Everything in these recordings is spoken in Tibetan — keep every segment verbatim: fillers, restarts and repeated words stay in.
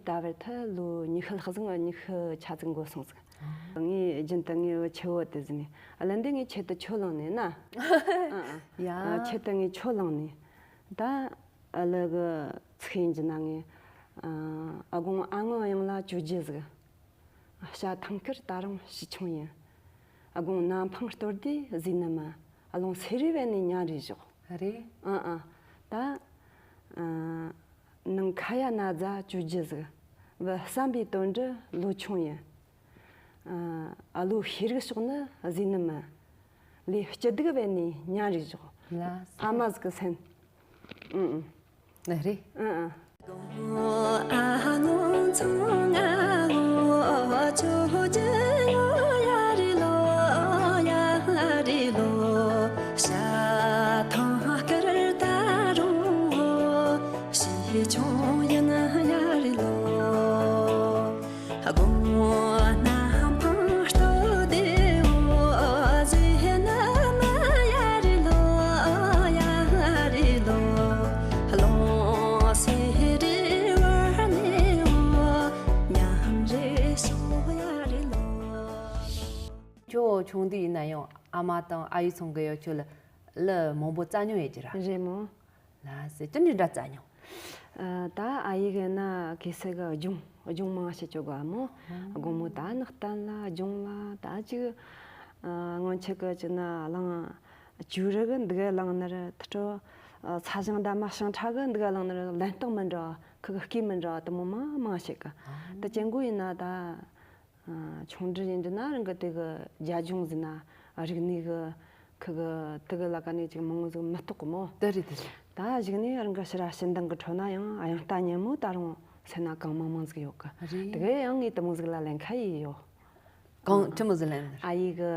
ད་བར་དུ་ལོ་ཉི་ཤུ་ལྷག་ཙམ། ཉི་ཤུ་ཆ་ཙམ་འགོར་སོང་ཟིག། ངས་རྒྱུན་དུ་ངའི་ཆུ་བོ་དེ་ཟིན་ནས། ཨ་ལ་འདི་ངས་ཆེད་དུ་ཁྱོད་བླངས་ནས་ན། ཨ་ཨ། ཡ། ཨ། ཆེད་དུ་ངས་ཁྱོད་བླངས་ནས། ད་ཨ་ལ་གི་ཚིག་ཡིན་གྱི་ན། ངས་ཨ་ཨ་དགོང་ཨ་ངོ་གཡང་ལ་བཅོ་རྒྱུ་ཟིག། བྱ་ཐང་དཀར་ད་རུང་ཞིག་ཆུང་ཡིན། ཨ་དགོང་ནམ་འཕང་གཏོར་དུས་བཟོས་ནི་མིན། ཨ་ལོང་སེ་རེ་བས་ནས་ཉལ་རེ་ཞོག། རེད། ཨ་ཨ། ད་ཨ་ནང་ཁ་ཡ་ན་རྫ་བཅོ་རྒྱུ་ཟིག། བུ་བསམ་པའི་དོན་འདི་ལོ་ཆུང་ཡིན། ཨ་ལོ་ཤེས་རིག་ཕྱོགས་ནི་བཟོས་ནི་མིན། ལས་སྐྱིད་སྡུག་བས་ནས་ཉལ་རེ་ཞོག། ལ། ཨ་མ་ཟིག་གི་སེམས། ཨུ་ཨུ། ཨ་རེད། ཨུ་ཨུ། ཁྱོད་ཆུང་དུས་ཡིན་ན་ཡང་ཨ་མ་དང་ཨ་ཡེ་ཚང་གིས་ཡང་ཁྱོད་ལ་གླུ་མང་པོ་བསྩལ་མྱོང་ཡོད་ཀྱི་ར། རེད་མོ། ལགས་སེ། ཅི་འདྲའི་འདྲ་བསྩལ་མྱོང་། ཨ། ད་ཨ་ཡེ་གིས་ན་གེ་སར་གི་སྦྱོང་སྦྱོང་མང་བྱེད་ཆོག་ག་མོ། དགོང་མོ་ད་ནགས་གཏན་ལ་སྦྱོང་ལ། ད་ཅིག་ཨ་སྔོན་ཆད་གི་ཅིག་ན་གླིང་ཇོ་རི་གི་འདི་ག་གླིང་ནས་ཐུ་ཁྲོ། ཨ་ཚ་ཞང་འདབ་མ་ཞིང་ཁྲ་གི་འདི་ག་གླིང་ནས་ལེན་སྟངས་མི་འདྲ་བ། ཁུ་གི་སྐད་མི་འདྲ་བ་དེ་མོ་མང་མང་བྱེད་གི། ད་ཅན་གོ་ཡིན་ན་ད། ཨ། ཆུང་འདྲིས་ཡིན་རྒྱུ་ན་རང་གི་དེ་གི་རྒྱ་ལྗོངས་ཟེར་ན་རིག་གནས་གི་ཁུ་གི་དེ་གི་ལ་ཀ་ནས་ཅིག་མང་ཟིག་མི་རྟོགས་གི་མོ། དེ་རེད་དེ་རེད། ད་གཞུག་ནས་རང་གི་ཕྱིར་ར་ཕྱི་འདང་གི་ཁྲོད་ན་ཡང་ཨ་ཡང་ལྟ་ཉན་མོ་ད་རུང་སེམས་ན་གང་མང་མང་ཟིག་ཡོད་གི། རེད། དེ་གི་ཡང་ངས་དེ་མོ་ཟིག་ལ་ལེན་ཁ་ཡེ་ཡོད། གང་ཨ་ཆི་མོ་ཟིག་ལེན་ནི་རེད། ཨ་ཡེ་གི་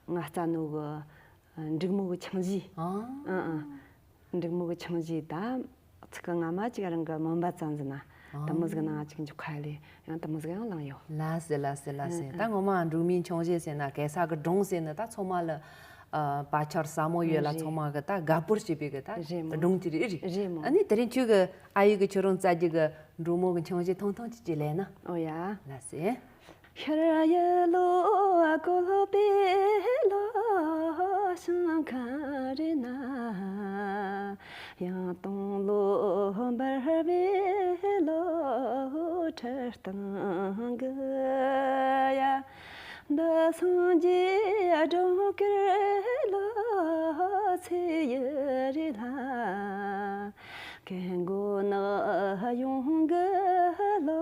ང་བསྩལ་ནོ་གི་འབྲུག་མོ་གི་ཆིངས་བཞིས། ཨ། ཨ་ཨ། འབྲུག་མོ་གི་ཆིངས་བཞིས་ད། ཚིག་གི་སྔ་མ་ཅིག་རང་གི་མོན་པ་ཙམ་ཟིན་ན། ཨ། དེ་མོ་ཟིག་ནང་ཅིག་འཇུག་ཁ་ལས་ཡང་དེ་མོ་ཟིག་ཡང་བླངས་ཡོད། ལགས་སེ་ལགས་སེ་ལགས་སེ། ཨ། ད་ངོ་མ་འབྲུག་མོའི་ཆིངས་བཞིས་ཟེར་ན་གེ་སར་གི་སྒྲུང་ཟེར་ན་ད་ཚང་མ་ལ། ཨ། བར་ཆད་ཟབ་མོ་ཡོད་ལ། རེད། ཚང་མ་གི་ད་དགའ་པོ་བྱེད་པའི་གི་ད། རེད་མོ། སྒྲུང་ཅིག་རེད། རེད། རེད་མོ། ཨ་ནི་དེ་རིང་ཁྱོད་གི་ཨ་ཡེ་གི་ཁྱོད་རང་བསྩལ་རྒྱུ་གི་འབྲུག་མོ་གི་ཆིངས་བཞིས་ཐུང་ཐུང་ཅིག་ཅིག་ལེན་ན། ཨོ་ཡ། ལགས་སེ། ཤར་ཡི་ལོ་བཀོད་པའི་ལོ་ཞིང་ཁ་རེ་ན། ཡང་སྟོང་ལོ་འབར་བའི་ལོ་ཁྲི་སྟེང་གི་ཡ། འདི་སངས་རྒྱས་སྒྲོལ་དཀར་ལོ་ཚེས་ཡི་རེ་ལྷ། ཀན་མགོ་ནག་གཡོན་གི་ལོ་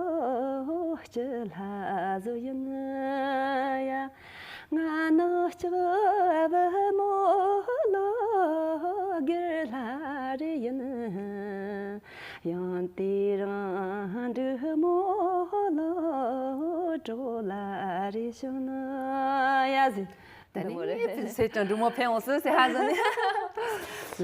སྤྱི་ལྷ་བཟོ་ཡིན་ཡ། ང་ནག་ལྕགས་བུ་མོ་ལོ་སྒེར་ལྷ་རེ་ཡིན། ཡང་དེ་རིང་འབྲུག་མོ་ལོ་གྲོགས་ལྷ་རེ་བྱུང་ན་ཡ་ཟེར། ད་ནི་འདི་མོ་རེད། ཟེར་ཀྱང་འབྲུག་མོ་ཕན་འོང་ཟེར་ཟེར་ཧ་ཟེར་ནས།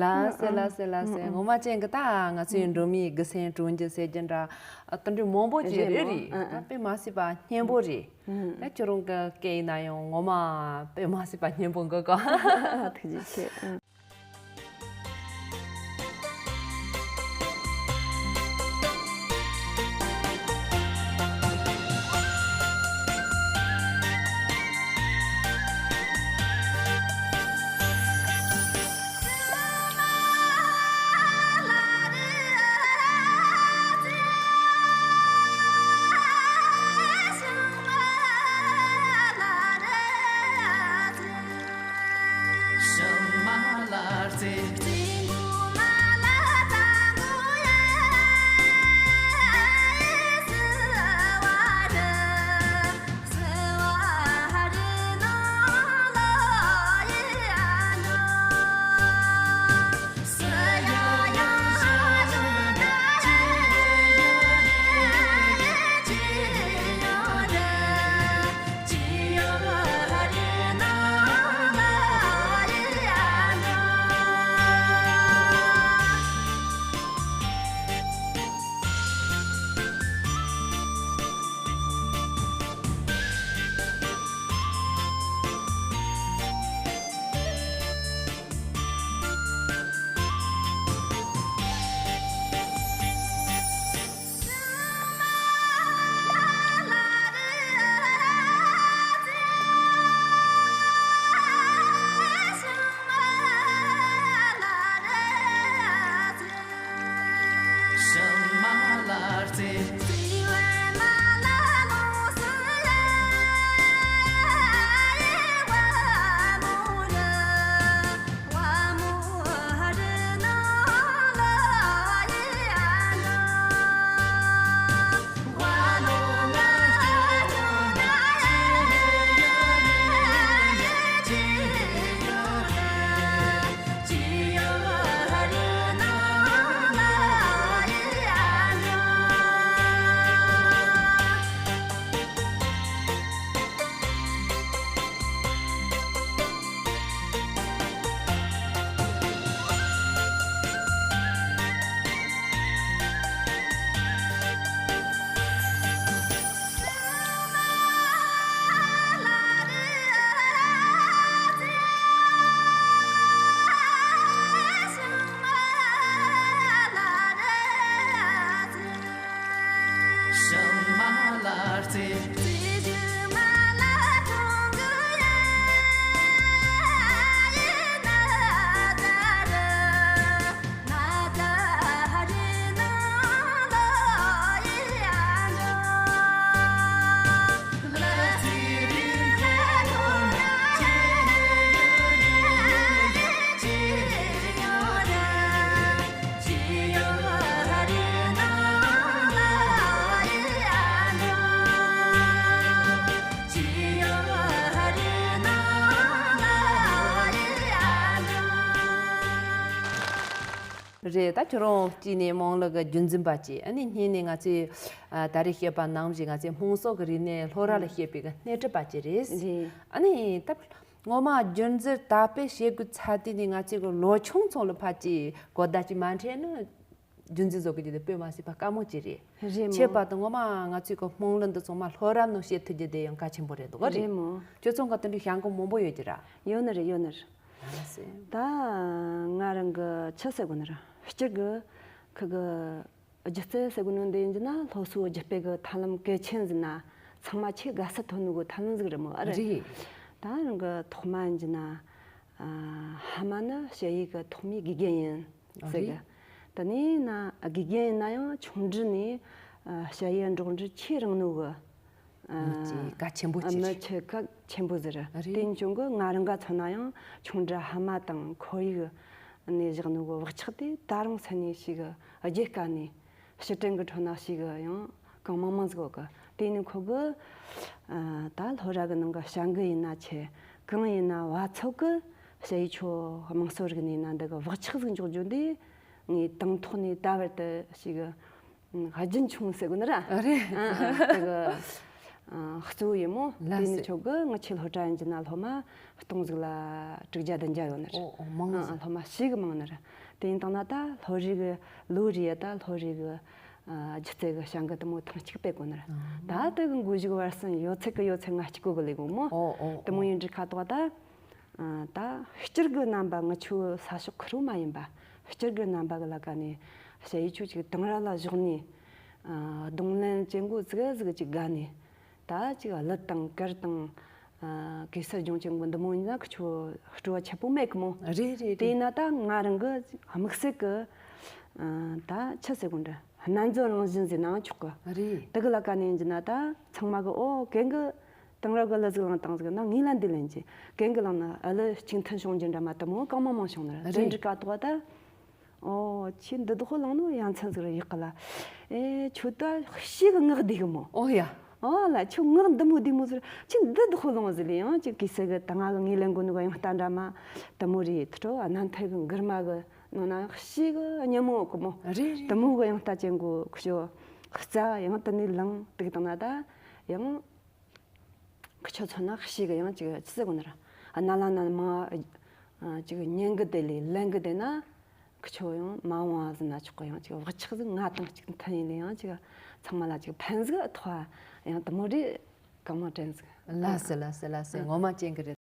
ལགས་སེ་ལགས་སེ་ལགས་སེ། ངོ་མ་ཅན་གི་ད་ང་ཚོའི་འབྲུག་མོའི་དགེ་མཚན་དྲུང་འཇུག་ཟེར་རྒྱུ་འདྲ། ཨ། དེ་འདྲའི་མང་པོ་ཅིག་རེད་རེད། རེད་མོ། ཨ། ད་དཔེ་མ་སྲིད་པ་སྙན་པོ་རེད། ད་ཁྱོད་རང་གི་སྐད་ཡིན་ན་ཡང་ངོ་མ་དཔེ་མ་སྲིད་པ་སྙན་པོ་འགི་ག། ཐུགས་རྗེ་ཆེ། ཨ། རེད། ད་ཁྱོད་རང་གཅིག་ནས་རྨོངས་ལུགས་ཀྱི་རྒྱུན་འཛིན་པ་བྱས། ཨ་ནི་གཉིས་ནས་ང་ཚོས་ཨ་ད་རེས་བཤད་པ་ནང་བཞིན་ང་ཚོའི་སྨོན་སོགས་ཀྱི་རིག་གནས་སློབ་གྲྭ་ལ་བཤད་པའི་གི་སྣེ་ཁྲིད་པ་བཅས་རེད། རེད། ཨ་ནི་ད་ངོ་མ་རྒྱུན་འཛིན་དར་སྤེལ་བྱེད་དགོས་ཚར་དུས་ནས་ང་ཚོའི་གི་ལོ་ཆུང་ཚོ་ལ་ཕར་ཅིག་གོ་བརྡ་ཅིག་མ་འཕྲད་ན། རྒྱུན་འཛིན་བཟོ་གི་རྒྱུ་དེ་དཔེ་མ་སྲིད་པ་དཀའ་མོ་ཅིག་རེད། རེད་མོ། ཁྱད་པར་དུ་ངོ་མ་ང་ཚོའི་གི་སྨོན་ལམ་འདི་ཚང་མ་སློབ་ར་ནང་བཤད་ཐུབ་རྒྱུ་དེ་ཡང་གལ་ཆེན་པོ་རེད་འདུག་ག་རེད། རེད་མོ། ཁྱོད་ཚོ་ག་དེ་འདྲའི་བྱ་འགུལ་མང་པོ་ཡོད་ཀྱི་ར། ཡོད་ནི་རེད། ཡོད་ནི་རེད། ལགས་སེ། ད་ང་རང་གི་ཆི་ཟེར་དགོས་ནི་ར། སྤྱིར་གི་ཁི་གི་སྒྱུ་རྩལ་ཟེར་དགོས་ནི་འདི་ཡིན་གྱི་ན་སློབ་གསོ་སྒྱུ་སྤེལ་གི་ཐབས་ལམ་གལ་ཆེན་ཟིག་ན་ཚང་མ་ཆེས་དགའ་ས་ཐོན་ནི་གི་ཐབས་ལམ་ཟིག་རེད་མོ། ཨ་རེད། རེད། ད་རང་གི་ཐོག་མ་ཡིན་གྱི་ན་ཨ་ཧ་མ་ནི་ཞ་ཡི་གི་ཐོག་མའི་དགེ་རྒན་ཡིན་ཟེར་གི། ཨ་རེད། དེ་ནས་ན་དགེ་རྒན་ཡིན་ན་ཡང་ཆུང་འདྲི་ནས་ཨ་ཞ་ཡི་འགྲོགས་འདྲི་ཆེས་རིང་ནོ་གི། ཨ་མི་ཆེ་གལ་ཆེན་པོ་ཨ་ཅིག་མི་རེད། ཆེ་གལ་ཆེན་པོ་ཟིག་རེད། ཨ་རེད། དེ་ཡིན་ཀྱང་གི་ང་རང་ག་མཚོན་ན་ཡང་ཆུང་འདྲི་ཧ་མ་དང་ཁོར་ཡུག་ནས་བཞག་ནོ་གི་བག་ཆགས་དེ་ད་རུང་སེམས་ནས་ཞིག་གི་རྒྱུད་དཀའ་ནས། ཕྱིར་དྲན་གྱི་ཁྲོད་ན་ཞིག་ཡང་གང་མང་མང་ཟིག་ཡོད་གི། དེ་ནི་ཁོ་གི་ཨ་ད་སློབ་གྲྭ་གི་ནང་གི་བྱ་འགུལ་ཡིན་ན་ཆེ་གང་ཡིན་ན་བ་ཚོ་གི་ཞ་ཡི་ཆོ་དམངས་སྲོལ་རིག་གནས་ན་འདི་གི་བག་ཆགས་ཟིག་འཇོག་རྒྱུ་འདི་ངས་དང་ཐོག་ནས་ད་བར་དུ་ཞིག་ཨ་རྒྱུན་འཁྱོངས་ཟེར་དགོས་ནི་ར། ཨ་རེད། ཨ་ཨ་དེ་གི་ཨ་གཙོ་བོ་ཡིན་མོ། ལགས་སེ། དེ་ནི་ཆོ་གི་ང་ཆེ་སློབ་གྲྭ་ཡིན་གྱི་ན་སློབ་མ་སྟོང་ཟིག་ལ་དྲུག་བརྒྱ་བདུན་བརྒྱ་ཡོད་ནི་རེད། ཨོ་ཨོ་མང་ཨ་ཟིག་ཨ་སློབ་མ་ཞིག་གི་མང་ནི་རེད། དེ་ཡིན་དང་ན་ད་སློབ་རེ་གི་ལོ་རེ་ཡ་ད་སློབ་རེ་གི་ཨ་སྒྱུ་རྩལ་གི་བྱ་འགུལ་དེ་མོ་ཐེངས་གཅིག་སྤེལ་དགོས་ནི་རེད། ཨ་ད་དེ་གི་འགོ་གཞུག་བར་གསུམ་ཡོད་ཚད་གི་ཡོད་ཚད་ང་གཅིག་པོ་གི་ལས་གོ་མོ། ཨོ་ཨོ་དེ་མོ་ཨོ། ཡིན་འདྲི་ཁ་དོག་ད་ཨ་ད་སྤྱིར་གི་རྣམ་པ་ང་ཆོ་ས་ཕྱོགས་ཁུ་རུ་མ་ཡིན་པ་སྤྱིར་གི་རྣམ་པ་གི་ལ་ཀ་ནས་ཞ་ཡི་ཆོ་ཅིག་དེང་རབས་ལ་བཞག་ནས་ཨ་རྡུང་ལེན་ཅན་གོ་ཟིག་ཟིག་ཅིག་དགའ་ནས། ད་ཅིག་གླུ་དང་གར་དང་ཨ་གེ་སར་སྦྱོང་ཅན་གོ་འདི་མོ་ཡིན་ན་ཁི་ཆོ་སྤྲོ་བ་ཆེ་པོ་མེད་གི་མོ། རེད་རེད་རེད། དེ་ཡིན་ན་ད་ང་རང་གི་དམིགས་བསལ་གི་ཨ་ད་ཆི་ཟེར་དགོས་འདྲ་སྨན་རྫས་རང་བཞིན་ཟེར་ནའང་ཆོག་གི། རེད། དེ་གི་ལ་ཀ་ནས་ཡིན་གྱི་ན་ད་ཚང་མ་གི་ཨོ་གན་གི་དེང་རབས་གི་གླུ་ཟིག་བླངས་བཏང་ཟིག་ན་ངས་ལ་འདི་ལེན་གྱི་གན་གི་བླངས་ན་ཨ་ལི་གཅིག་མཐུན་བྱུང་རྒྱུ་འདྲ་མ་དེ་མོ་གང་མང་མང་བྱུང་ནི་རེད། རེད། དེ་འདྲི་ཀ་ཏོག་ད། ཨོ་ཁྱོད་འདི་དག་ལངས་ནོ་ཡ་མཚན་ཟིག་རེད་ཡག་གི་ལ། ཨེ་ཁྱོད་ད་ཤི་གི་ངག་བདེ་གི་མོ། ཨོ་ཡ། ཨོ་ལ་ཁྱོད་ངག་འདི་མོ་བདེ་མོ་ཟེར་ཁྱོད་འདི་དག་ལངས་ཟེར་ལེ་ཡང་ཁྱོད་གི་ཟེར་གི་ད་ང་གི་ངའི་ལན་གོ་ནུ་ག་ཡང་ལྟ་འདྲ་མ་དེ་མོ་རེད་དྲོ་ཨ་ན་མཐའ་གི་མགུར་མ་གི་ནང་ན་ཤི་གི་སྙན་མོ་གི་མོ། རེད་རེད། དེ་མོ་གི་ཡང་ལྟ་ཅན་གོ་ཁྱོད་རྩ་ཡང་དེ་ནས་ལངས་དུག་དང་ན་ད་ཡང་། ཁྱོད་ཚོ་ན་ཤི་གི་ཡང་ཅིག་ཅི་ཟེར་གོ་ནི་ར། ཨ་ན་ལ་ན་མ་ཨ་ཅིག་ཉན་གི་དེ་ལས་ལེན་གི་དེ་ན་ཁྱོད་ཡང་མ་འོང་ཨ་ཟིན་ན་ཆོག་གི། ཡང་ཅིག་བག་ཆགས་ཟིག་ང་དང་ཅིག་མཐུན་ཡིན་ལས་ཡང་ཅིག་ཚང་མ་ལ་ཅིག་ཕན་ཟིག་ཐོག་ཡང་དེ་མོ་རེད། གང་མ་དྲན་ཟིག་ལ་སི་ལ་སི་ལ་སི་ངོ་མ་ཅན་གི་རེད།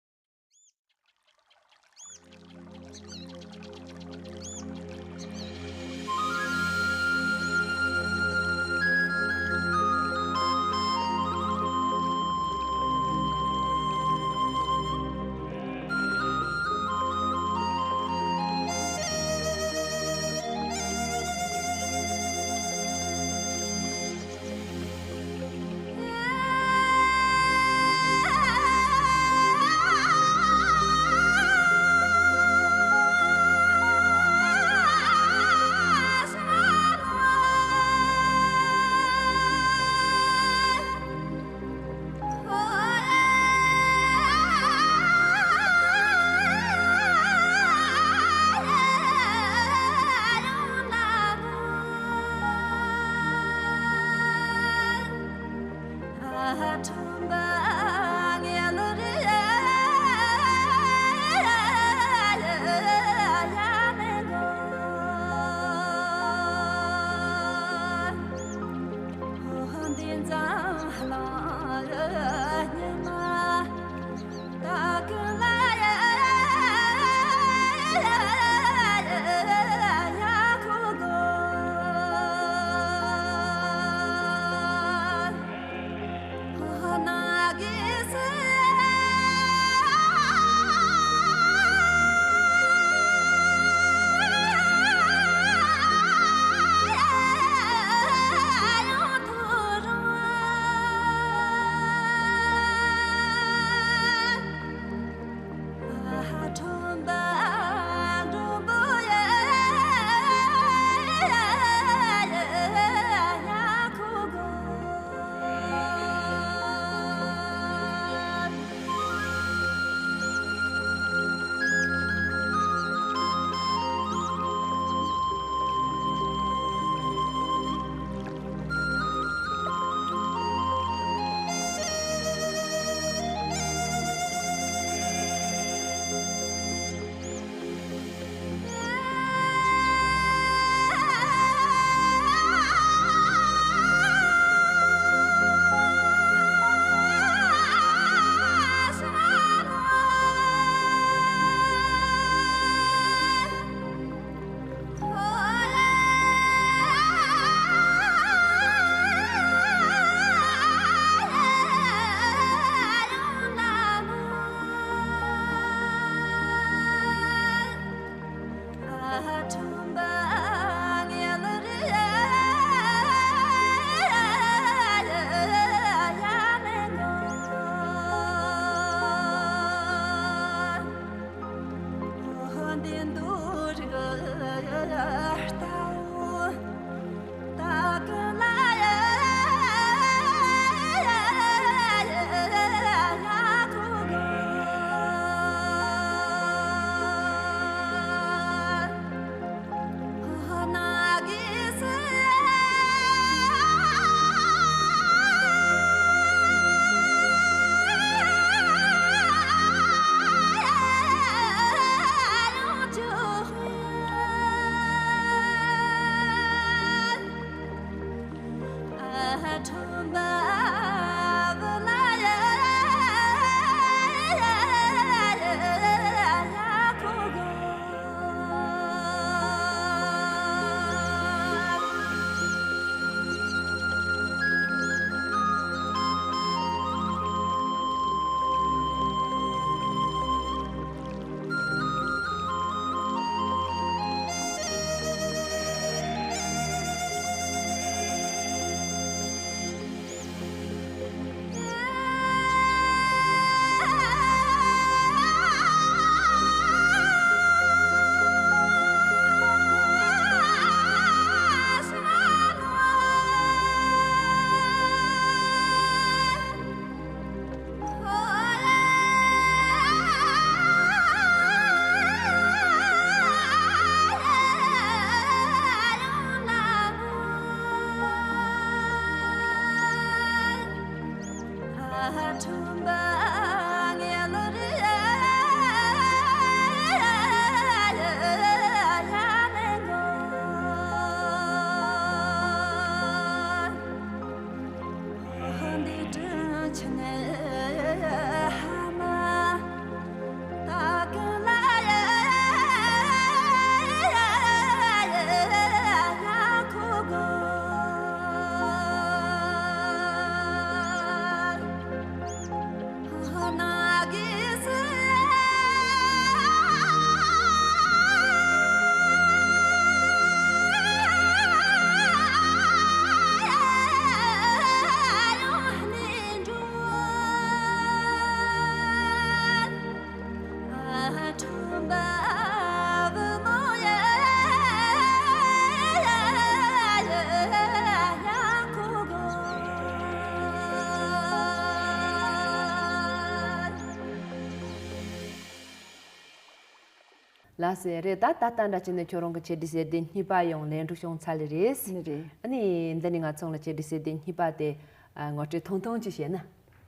ལགས་སེ། རེད། ད་ད་ལྟ་འདྲ་བྱས་ནས་ཁྱོད་རང་གི་ཆེད་སྒྲིག་གསལ་བསྡད་གཉིས་པ་ཡང་ལན་གྲུ་བྱུང་ཚར་ལེ་རེད། ནི་རེད། ཨ་ནི་འདི་ནི་ང་ཚོ་ལ་ཆེད་སྒྲིག་གསལ་བསྡད་གཉིས་པ་དེ་ཨ་ངོ་སྤྲོད་ཐུང་ཐུང་ཅིག་བྱས་ན།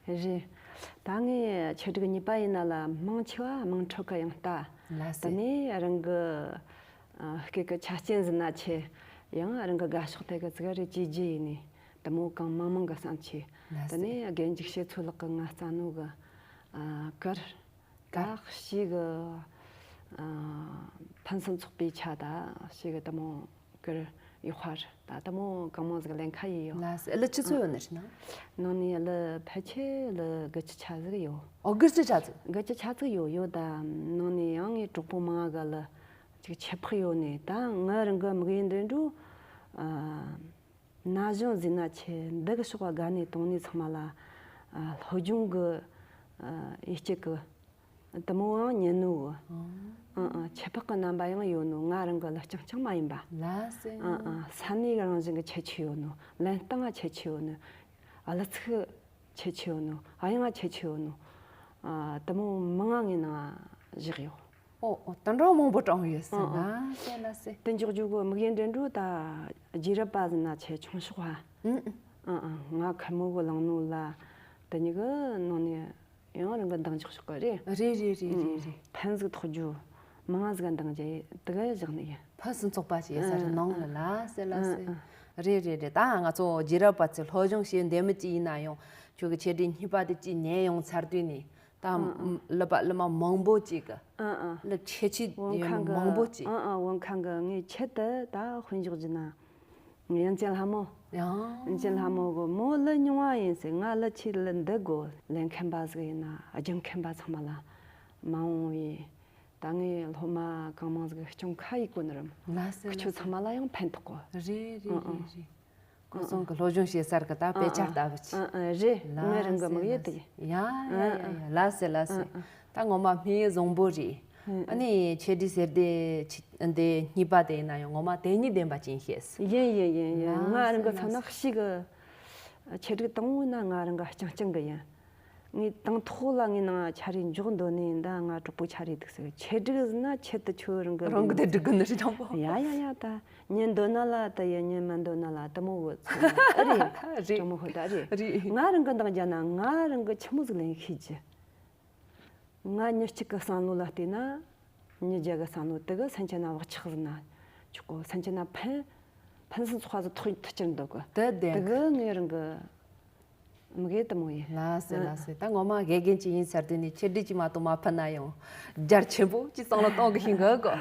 རེད། ད་ངས་ཆེད་སྒྲིག་གཉིས་པ་ཡིན་ན་ལ་མང་ཆེ་བ་དམངས་ཁྲོད་ཀྱི་ཡང་ལྟ། ལགས་སེ། དེ་ནས་རང་གི་ཨ་སྐད་ཀྱི་ཆ་རྐྱེན་ཟིན་ན་ཆེ། ཡང་རང་གི་དགའ་ཕྱོགས་དེ་གི་ཙི་ག་རེ་བྱས་རྗེས་ཡིན་ནི་དེ་མོ་གང་མང་མང་གི་བསམ་ཆེ། ལགས་སེ། དེ་ནས་རྒན་འཇིགས་བྱེད་ཚོ་ལག་གི་ང་རྩ་ནོ་གི་ཨ་གར། ད་ཞིག་གི་ཨ་ཕུན་སུམ་ཚོགས་པའི་ཆ་ད་ཞིག་གི་དེ་མོ་གི་ཡོད་ཧར་ད་དེ་མོ་གང་མང་ཟིག་ལེན་ཁ་ཡི་ཡོད། ལགས་སེ། ཨ་ལ་ཆུ་ཚོད་ཡོད་ནི་རེད་ན། ནང་ནས་ཨ་ལ་ཕལ་ཆེར་ལ་དགུ་བཅུ་ཆ་ཟིག་ཡོད། ཨོ་དགུ་བཅུ་ཆ་ཟིག་དགུ་བཅུ་ཆ་ཟིག་ཡོད་ཡོད། ད་ནང་ནས་ཡང་ངའི་གྲོགས་པོ་མང་ག་ལ་ཅིག་ཁྱད་འཕགས་ཡོད་ནས། ད་ང་རང་གི་དམིགས་ཡུལ་འདི་འགྲོ་ཨ། ན་གཞོན་ཟིན་ན་ཆེ་འདི་གི་ཕྱོགས་པ་དགའ་ནས་དོང་ནས་ཚང་མ་ལ་ཨ་སློབ་སྦྱོང་གི་ཨ་ཡིད་སྐྱིད་གི་དེ་མོའང་ཉན་ནོ་གི། ཨང་ཨང་། ཁྱད་འཕགས་གི་རྣམ་པ་ཡང་ཡོད་ནོ། ང་རང་གི་ལ་རྐྱང་རྐྱང་མ་ཡིན་པ། ལགས་སེ། ཨང་ཨང་། ས་གནས་གི་རང་བཞིན་གི་ཁྱད་ཆོས་ཡོད་ནོ། ལེན་སྟངས་ང་ཁྱད་ཆོས་ཡོད་ནོ། ཨ་ལ་ཚིག་ཁྱད་ཆོས་ཡོད་ནོ། ཨ་ཡང་ང་ཁྱད་ཆོས་ཡོད་ནོ། ཨ་དེ་མོ་མང་ང་ངའི་ནང་བཞག་ཡོད། ཨོ་ཨོ། ད་འགྲོ་མང་པོ་དྲངས་ཡོད་ཟེར། ཨང་ཨང་། ལགས་སེ་ལགས་སེ། དེ་འཇོག་རྒྱུ་གི་དམིགས་ཡུལ་འདྲེན་འགྲོ་ད་རྗེས་རབས་པ་ཟིན་ན་ཆེ་ཆུང་ཤོག་ཧ། ཨང་ཨང་། ང་ཁ་མོ་གི་ལང་ནོ་ལ་དེ་གཉིས་གི་ནང་ནས་ཡང་རང་གི་འདང་འཇོག་ཤོག་གི་རེད། རེད་རེད་རེད་རེད་རེད། ཕན་ཟིག་ཐོགས་རྒྱུ་མང་ང་ཟིག་འདང་རྒྱུ་དེ་ག་བཞག་ནི་ཡིན། ཕུན་སུམ་ཚོགས་པ་ཞིག་ཡོད་ས་རེད་ནང་ལ། ལགས་སེ་ལགས་སེ། ཨང་ཨང་། རེད་རེད་རེད། ད་ང་ཚོ་རྗེས་རབས་པ་ཚོས་སློབ་སྦྱོང་བྱེད་འདོད་མི་ཅིག་ཡིན་ན་ཡང་ཁྱོད་ཀྱི་ཆེད་སྒྲིག་གཉིས་པ་དེ་ཅིག་ཉན་ཡོང་ཚར་དུས་ནས། ད་ཨང་ཨང་། སློབ་པ་སློབ་མ་མང་པོ་ཅིག་གི་ཨང་ཨང་། སློབ་ཁྱད་ཆོས་བོད་ཡོད་ཁང་གི་མང་པོ་ཅིག་ཨང་ཨང་། བོད་ཁང་གི་ངའི་ཆེད་དུ་ད་དཔེ་འཇོག་རྒྱུ་ན། ཡང་ཅན་ལྷ་མོ། ཡང་ཅན་ལྷ་མོ་གི་མོ་ལ་མྱོང་བ་ཡིན་ཟེར། ང་ལ་ཆེད་ལ་འདི་དགོས་ལེན་མཁན་པ་ཟིག་ཡིན་ན་རྒྱུན་མཁན་པ་ཚང་མ་ལ་མ་འོང་བའི། ད་ངའི་སློབ་མ་གང་མང་ཟིག་སྐྱོང་ཁ་ཡི་གོ་ནི་རམ། ལགས་སེ་ཁྱོད་ལགས་སེ། ཚང་མ་ལ་ཡང་ཕན་ཐོགས་གོ། རེད་རེད་ཨང་ཨང་། རེད་རེད། ཁོ་ཚང་གི་སློབ་སྦྱོང་བྱེད་སར་གི་ད་དཔེ་ཆ་ལྟ་བུ་ཅིག་ཨང་ཨང་། རེད། ངའི་རང་གི་དམིགས་ཡུལ་དེ་ཡིན། ཡ་ཡ་ཡ་ཡ། ལགས་སེ་ལགས་སེ། ཨང་ཨང་། ད་ངོ་མ་སྨིན་ཡུལ་བཟང་པོ་རེད། ཨང་ཨ་ནི་ཆེད་སྒྲིག་ཟེར་དེ་ཆི་འདི་གཉིས་པ་དེ་ཡིན་ན་ཡང་ངོ་མ་དེ་གཉིས་ལྡན་པ་ཅིག་ཤེས། ཡིན་ཡིན་ཡིན་ཡིན། ང་རང་གི་ཚོ་ན་ཤི་གི་ཆེད་སྒྲིག་དང་པོ་ན་ང་རང་གི་རྐྱང་རྐྱང་གི་ཡིན། ངས་དང་ཐོག་ལ་ངའི་ནང་ཆ་རེ་འཇོག་འདོད་ནས་ད་ང་གྲོགས་པོ་ཆ་རེ་འདུག་ཟེར། ཆེད་སྒྲིག་ཟིན་ན་ཆེད་དུ་ཁྱོད་རང་གི་རང་གི་དེ་སྒྲིག་གི་ནི་རེད་དྲང་པོ། ཡ་ཡ་ཡ། ད་ཉན་འདོད་ན་ལ་ད་ཡ། ཉན་མ་འདོད་ན་ལ་དེ་མོ་གི་ཚོད་ན་ཨ་རེད། རེད། དྲང་མོ་ཧོ་ད་རེད། རེད། ང་རང་གི་འདང་རྒྱག་ན་ང་རང་གི་ཆི་མོ་ཟིག་ལེན་ཤེས་ཀྱི། ང་མྱི་གཅིག་གི་བསམ་བློ་ལ་བལྟས་ན། མྱི་བརྒྱ་གི་བསམ་བློ་དེ་གི་སེམས་ཅན་ན་བག་ཆགས་ཟིན་ན་ཆོག་གོ། སེམས་ཅན་ན་ཕན་ཕན་སེམས་ཚོགས་པ་ཟིག་ཐོག་ཐུག་ཀྱིར་འདུག་གི། དེ་བདེན་དེ་གི་ངའི་རང་གི་དམིགས་ཡུལ་དེ་མོ་ཡིན། ལགས་སེ་ལགས་སེ། ད་ངོ་མ་དགེ་རྒན་ཅིག་ཡིན་ཚར་དུས་ནས་ཆེད་སྒྲིག་ཅིག་མ་གཏོགས་མ་ཕན་ན་ཡང་རྒྱ་ཆེན་པོ་ཅིག་བསམ་བློ་གཏོང་གི་ཤིང་གི་གོ།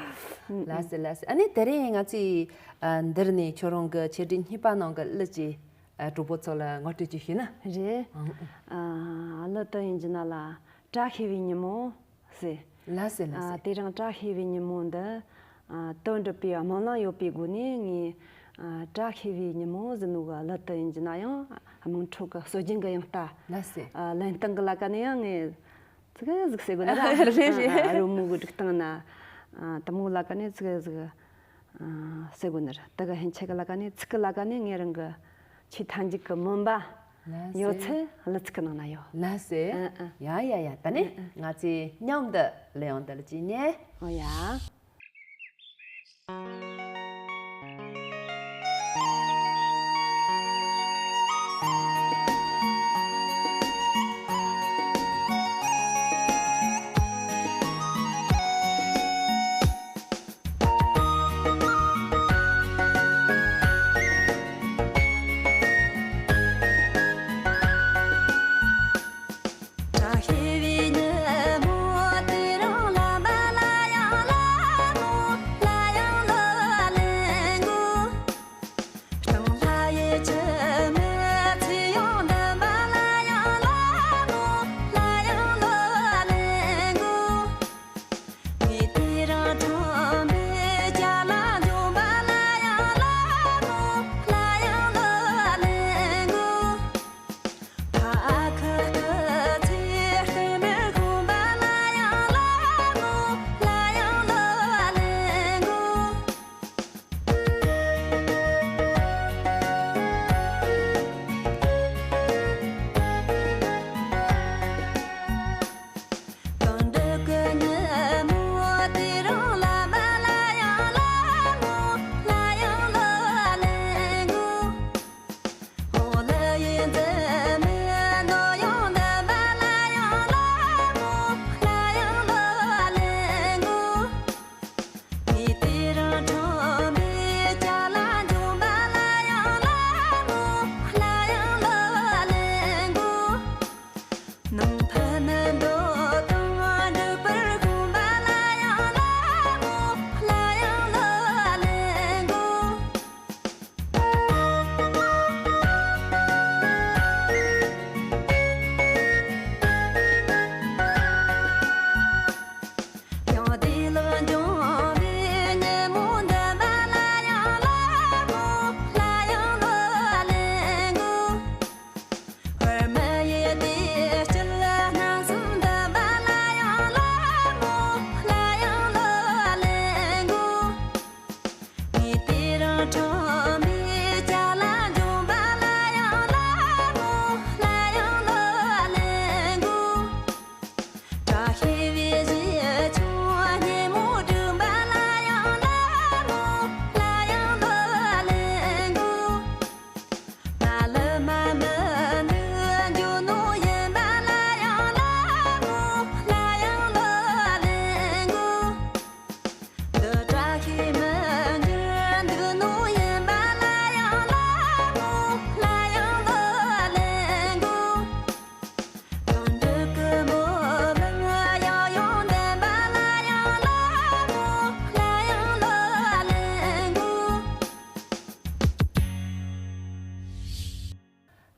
ལགས་སེ་ལགས་སེ། ཨ་ནི་དེ་རིང་ང་ཚོས་ཨ་འདིར་ནས་ཁྱོད་རང་གི་ཆེད་སྒྲིག་གཉིས་པ་ནང་གི་གླུ་ཅིག་ཨ་གྲོགས་པོ་ཚོ་ལ་ངོ་སྤྲོད་ཅིག་ཞུས་ན། རེད། ཨང་། ཨ་གླུ་དེ་ཡིན་རྒྱུ་ན་ལ་བཀྲ་ཤིས་པའི་ཉིན་མོ་ཟེར། ལགས་སེ་ལགས་ཨ་སེ། དེ་རིང་བཀྲ་ཤིས་པའི་ཉིན་མོ་འདི་ཨ་དོན་འགྲུབ་པའི་སྨོན་ལམ་ཡོད་པའི་སྒོ་ནས་ངས་ཨ་བཀྲ་ཤིས་པའི་ཉིན་མོ་ཟེར་ནོ་གི་གླུ་དེ་ཡིན་རྒྱུ་ན་ཡང་དམངས་ཁྲོད་ཀྱི་སྲོལ་རྒྱུན་གྱི་ཡང་ལྟ། ལགས་སེ། ཨ་ལེན་སྟངས་ཀྱི་ལ་ཀ་ནས་ཡང་ངས་ཙི་གེ་ཟིག་ཟེར་དགོས་ན་ར། རེད་རེད། ཨ་ཨ་རོལ་མོ་གི་སྒྲིག་སྟངས་ན་ཨ་དེ་མོ་ལ་ཀ་ནས་ཙི་གེ་ཟིག་ཨ་ཟེར་དགོས་ན་ར། དེ་གི་ཧན་ཆད་ཀྱི་ལ་ཀ་ནས་ཚིག་གི་ལ་ཀ་ནས་ངའི་རང་གི་ཆེས་མཐའ་མཇུག་གི་སྨོན་པ་ལགས་སེ། ཡོད་ཚད་གླུ་ཚིག་གི་ནང་ན་ཡོད། ལགས་སེ། ཨ་ཨ། ཡ་ཡ་ཡ། ད་ནི་ཨ་ཨ། ང་ཚོས་མཉམ་དུ་གླུ་དབྱངས་འདི་ལ་ཅིག་ཉན། ཨོ་ཡ།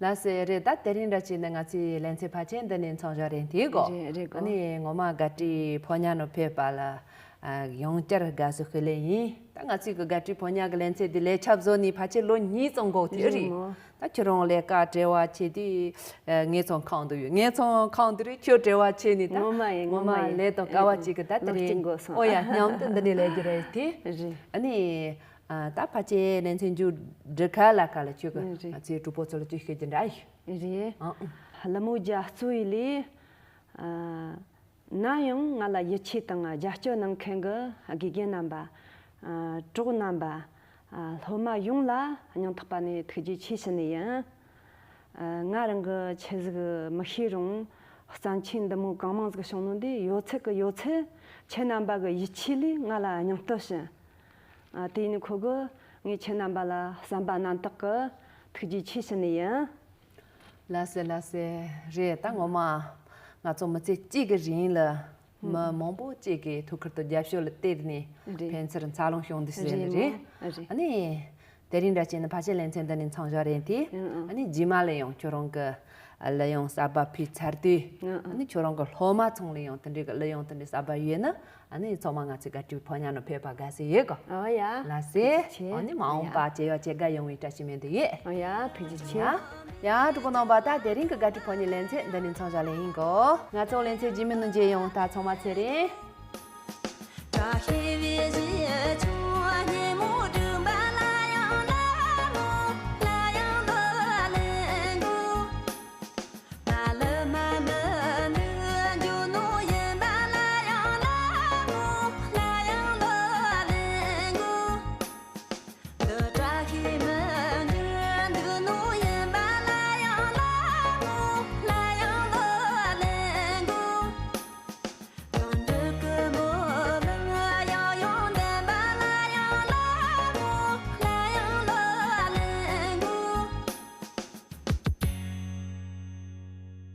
ལགས་སེ། རེད། ད་དེ་རིང་འདྲ་བྱས་ན་ང་ཚོའི་ལེ་ཚན་ཕལ་ཆེར་འདི་ནས་མཚམས་འཇོག་རན་དེ་གོ། རེད་རེད་གོ། ཨ་ནི་ངོ་མ་དགའ་སྤྲོའི་ཕོ་ཉ་ནོ་ཕེབས་པ་ལ་ཨ་ཡང་བསྐྱར་དགའ་བསུ་ཞུ་ལེ་ཡིན། ད་ང་ཚོའི་གི་དགའ་སྤྲོའི་ཕོ་ཉ་གི་ལེ་ཚན་འདི་ལས་ཆབ་བཟོ་ནི་ཕལ་ཆེར་ལོ་གཉིས་ཙམ་འགོར་དེ་རེད། རེད་མོ། ད་ཁྱོད་རང་ལས་ཀ་བྲེལ་བ་ཆེ་དུས་ངའི་ཚང་ཁང་དུ་ཡོད། ངའི་ཚང་ཁང་དུ་རེད། ཁྱོད་བྲེལ་བ་ཆེ་ནི་ད་ངོ་མ་ཡིན། ངོ་ངོ་མ་མ་ཡིན། ལས་དང་དཀའ་བ་ཅིག་གི་ད་དེ་ལོ་རེད། གཅིག་འགོར་སོང་། ཨོ་ཡ། མཉམ་དུ་འདི་ནས་ལས་རྒྱུ་རེད་དེ། རེད། ཨ་ནི་ཨ་ད་ཕལ་ཆེར་ལེ་ཚན་མཇུག་སྒྲིལ་ཁ་ལ་ཁ་ལ་ཁྱོད་ཀྱི་རེད། ང་ཚོའི་གྲོགས་པོ་ཚོ་ལ་ཅིག་ཤོད་རྒྱུ་འདྲ་ཡོད། རེད། ཨང་། ལྷ་མོ་རྒྱ་མཚོ་ཡི་ལས། ཨ། ནམ་ཡང་ང་ལ་ཡིད་ཆེས་དང་རྒྱབ་སྐྱོར་གནང་མཁན་གྱི་དགེ་རྒན་རྣམ་པ། ཨ། གྲོགས་རྣམ་པ། ཨ། སློབ་མ་ཡོངས་ལ་སྙིང་ཐག་པ་ནས་ཐུགས་རྗེ་ཆེ་ཞུ་ནི་ཡིན། ཨ། ང་རང་གི་ཆི་ཟིག་མི་ཤེས་རུང་། བརྩམས་ཆོས་འདི་མོ་གང་མང་ཟིག་བྱུང་ནོ་འདི་ཡོད་ཚད་ཀྱི་ཡོད་ཚད་ཁྱེད་རྣམ་པ་གི་ཡིད་ཆེས་ལས་ང་ལ་སྙིང་སྟོབས་བྱིན། ཨ། དེ་ཡིན་ཁོ་གི་ངས་ཁྱེད་རྣམ་པ་ལ་བསམ་པ་རྣམ་དག་གི་ཐུགས་རྗེ་ཆེ་ཞུ་ནི་ཡིན། ལགས་སེ་ལགས་སེ། རེད། ད་ངོ་མ་ང་ཚོ་མི་ཚེ་གཅིག་གི་རིང་ལ་མི་མང་པོ་གཅིག་གི་ཐུགས་ཁུར་དང་རྒྱབ་སྐྱོར་ལ་བརྟེན་ནས་རེད། ཕན་ཚུན་འཚར་ལོངས་བྱུང་འདུག་ཟེར་ནི་རེད། རེད་མོ། རེད། ཨ་ནི་དེ་རིང་འདྲ་བྱས་ན་ཕལ་ཆེར་ལེ་ཚན་འདི་ནས་མཚམས་འཇོག་རན་དེ། ཨང་ཨང་། ཨ་ནི་རྗེས་མ་ལ་ཡང་ཁྱོད་རང་གི་ལ་ཡང་གསར་པ་ཕུལ་ཚར་དུས། ཨང་ཨང་། ཨ་ནི་ཁྱོད་རང་གི་སློབ་མ་ཚང་ལ་ཡང་དེ་འདྲའི་གི་ལ་ཡང་དེ་འདྲའི་གསར་པ་ཡོད་ན། ཨ་ནི་ཚང་མ་ང་ཚོའི་དགའ་སྤྲོའི་ཕོ་ཉ་ནང་ཕེབས་པ་དགའ་བསུ་ཡོད་གོ། ཨོ་ཡ། ལགས་སེ། ཐུགས་རྗེ་ཆེ། ཨ་ནི་མ་འོངས་པ་བྱེད་ཡག་བྱེད་དགའ་ཡོང་བའི་བཀྲ་ཤིས་སྨོན་འདུན་ཡོད། ཨོ་ཡ། ཐུགས་རྗེ་ཆེ། ཡ། ཡ། གྲོགས་པོ་རྣམ་པ། ད་དེ་རིང་གི་དགའ་སྤྲོའི་ཕོ་ཉའི་ལེ་ཚན་འདི་ནས་མཚམས་བཞག་ལེ་ཡིན་གོ། ང་ཚོ་ལེ་ཚན་རྗེས་མའི་ནང་མཇལ་ཡོང་། ད་ཚང་མ་ཚེ་རིང་།